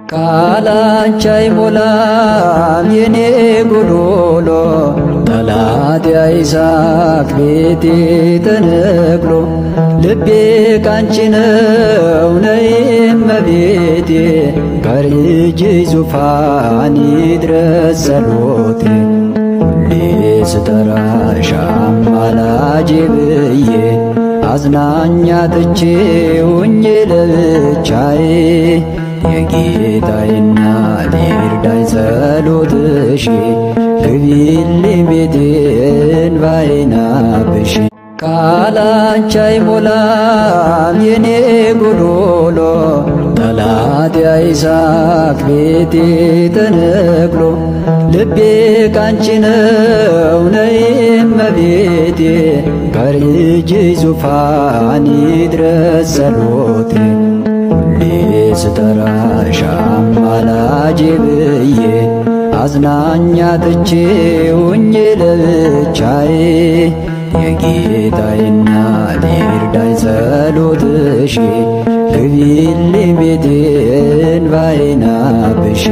ካላንቺ አይሞላም የኔ ጎዶሎ፣ ጠላት ያይሳቅ ቤቴ ተነቅሎ። ልቤ ካንቺ ነው፣ ነይ እመቤቴ፣ ከልጅሽ ዙፋን ይድረስ ጸሎቴ። ሁሌ ስጠራሽ አማላጄ ብዬ፣ አዝናኛ ትቼ ሆኜ ለብቻዬ፣ የጌታዬ እናት ይርዳኝ ጸሎትሽ፣ ግቢልኝ ቤቴን ባይና ብሽ። ካላንቺ አይሞላም የኔ ጎዶሎ፣ ጠላት ያይሳቅ ቤቴ ተነቅሎ። ልቤ ካንቺ ነው፣ ነይ እመቤቴ፣ ከልጅሽ ዙፋን ይድረስ ጸሎቴ። ሁሌ ስጠራሽ አማላጄ ብዬ፣ አዝናኛ ትቼ ሆኜ ለብቻዬ፣ የጌታዬ እናት ይርዳኝ ጸሎትሽ፣ ግቢልኝ ቤቴን ባይና ብሽ።